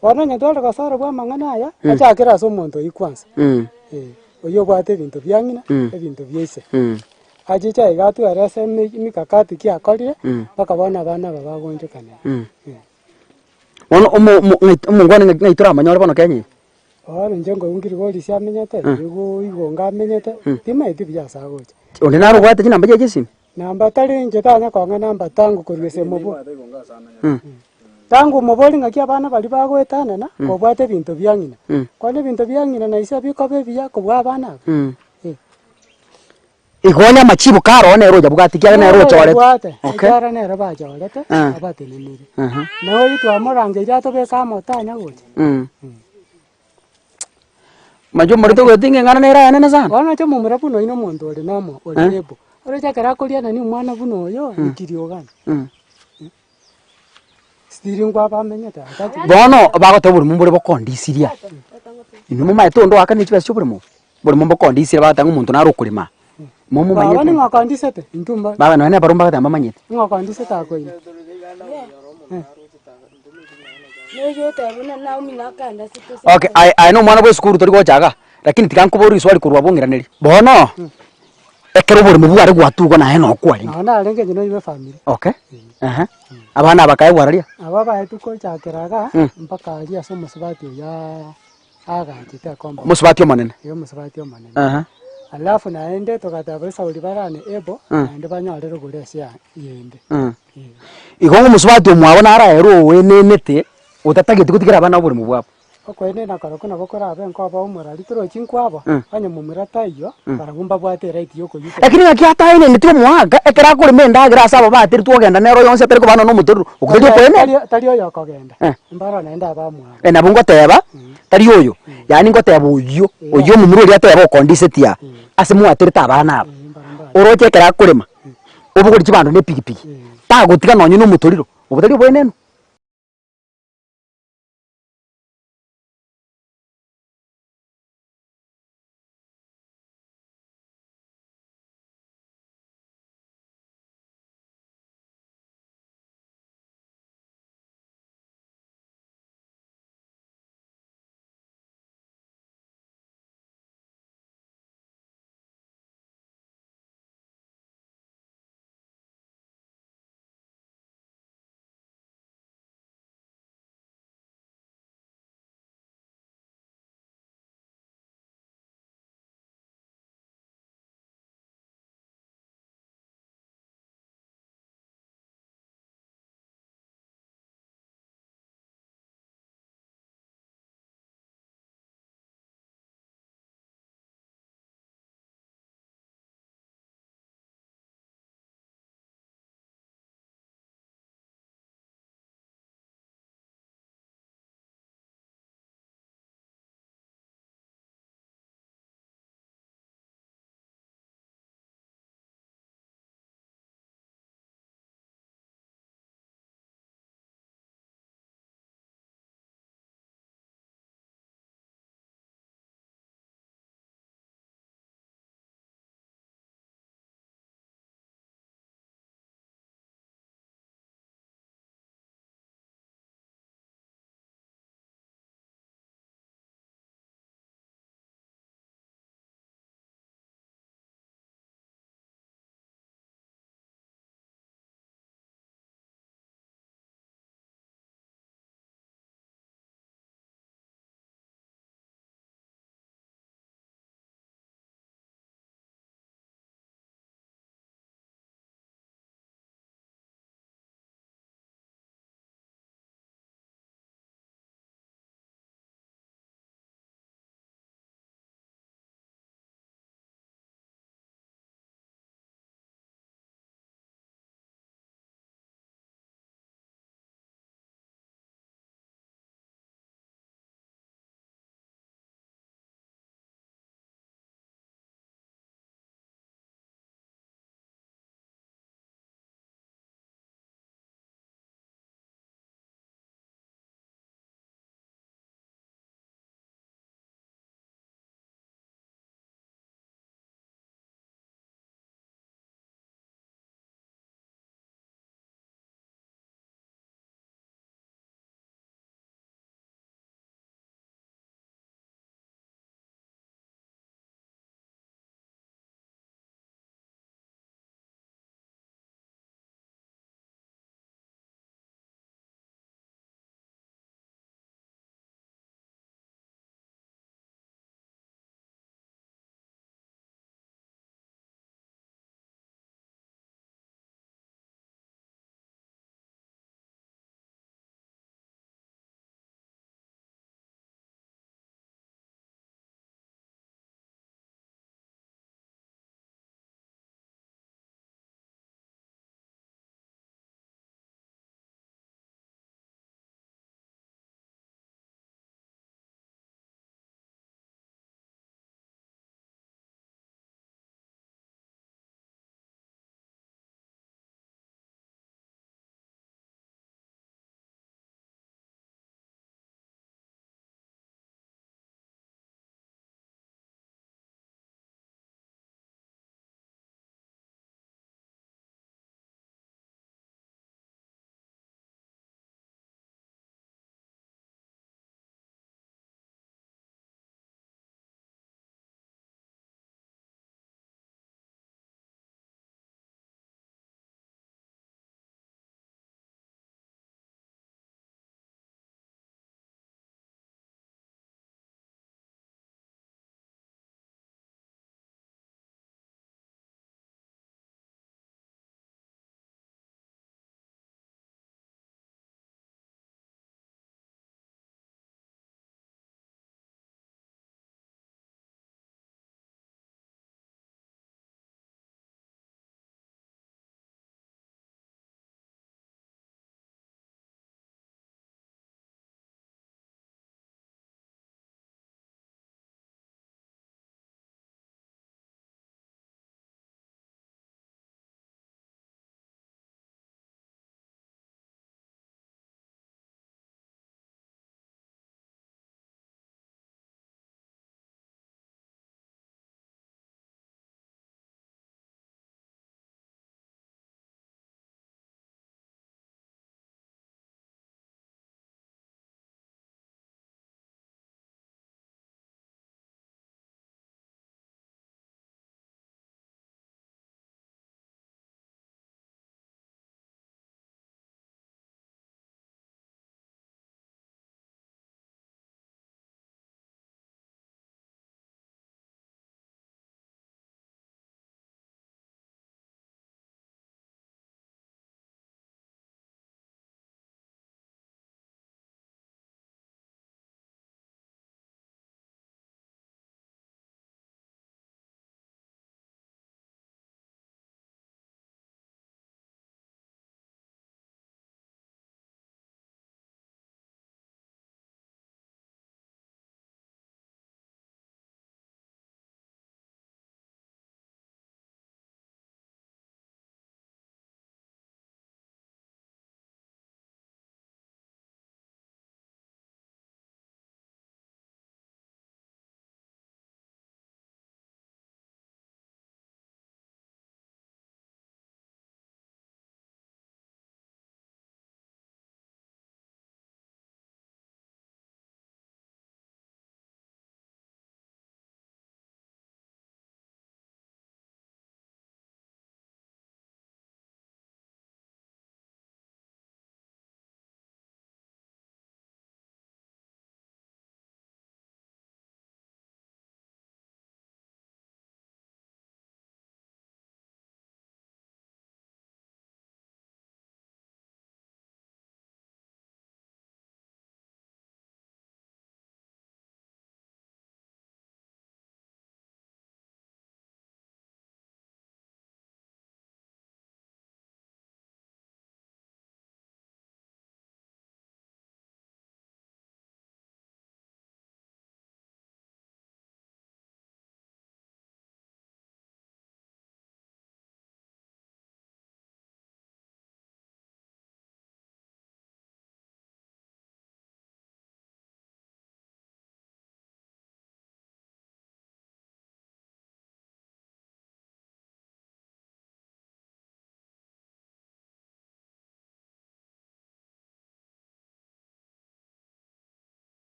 Bono onye tware gosara bwa amang'ana aya, achakere ase omonto oyio kwanza. Eh, oyio obwate ebinto bia ng'ina, ebinto bia ise. Achiche aiga atwerese emi emikakati ki akorire, mpaka bono abana aba bagoonchokanera. Eh. Bono omo omo ng'ai omongwana ng'ai ng'ai toramonyore bono Kenya eye? Bono inche nkoigwa Kilgoris amenyete, nigo Igonga amenyete, timaeti buya ase agocha. Onde naro obwate chinamba chiaye chia esimi? Namba tari inche tanya kong'a namba tangu korwa ase mobo. Tangu omobori ng'aki abana baria bagoetanana, kobwate ebinto bia ng'ina. Kwani ebinto bia ng'ina na ise bikoba ebiya kobua abana aba? Igo onye amachibu kare oo nere oyabwate ekiagera nere Nere ochorete. oyabwate, Okay. ekiagera nere bachorete, Ah. abatenenere. Aha. Na oyio twamorangeire atobeke amo tanya gocha. Manyete omorito ogoeta ng'a eng'ana nere ayanene sana. Bono oche momura buna oyio na omonto ore nomo, ore Eh. able. Oroche ekero akoria nani omwana buna oyo, nikiri ogana. Stiri nkwaba amenyete atacheti. Bono bagoteba oborimo mbore bokondisiria, inwe momanyete onde oakanire chibesa chia oborimo obo? Oborimo mbokondisirie bagoteba ng'a omonto nare okorema, Baba momomanyete? ning'o okondisete? Intwe mba. Baba nonye na barobwo mbagoteba mbamanyete. Ning'o okondisete akoina? Okay, aye aye na omwana bwa esukuru tori gocha igaa, lakini tiga nkoborie riswali korwa abwo ong'iraneri. Bono, ekero oboremo bware gwatugwa naye noo kwarenge. Nabo narenge inche nonya efamiri. Okay, ehe, abana aba kae bwararia? Aba baetwe kochakera igaa, mpaka aria ase omosubati oyio agachete akomba. Omosubati omonene? Eeh omosubati omonene. Ehe. Alafu naende togateba esauri barane ebo, naende banyorere igoro ase yende. Igo ng'a omosubati omwabo naraerwe oenenete, otatageti gotigera abana oboremo bwabo. Okoenena korokwo nabo korabe nkoba omorari torochi nkwabo, onye momura taiyo, barabwo mbabwate eright yokoyuta. Lakini ng'aki ataeneneti omoaka ekero akorema endagera ase aba bateretwe ogenda nere oyonsi atari kobana nomotorero, okwo tari okoenena. Tari tari oyo okogenda, Eh. mbaro naende abamwabo. Eh, nabo ngoteba, tari oyo, yaani ngoteba oyio, oyio omomura oria ateba okondisetie aa, ase mwaterete abana aba, oroche ekero akorema, obogori chibando na epigipigi, tagotiga nonye na omotoriro, obwo tari oboenenu?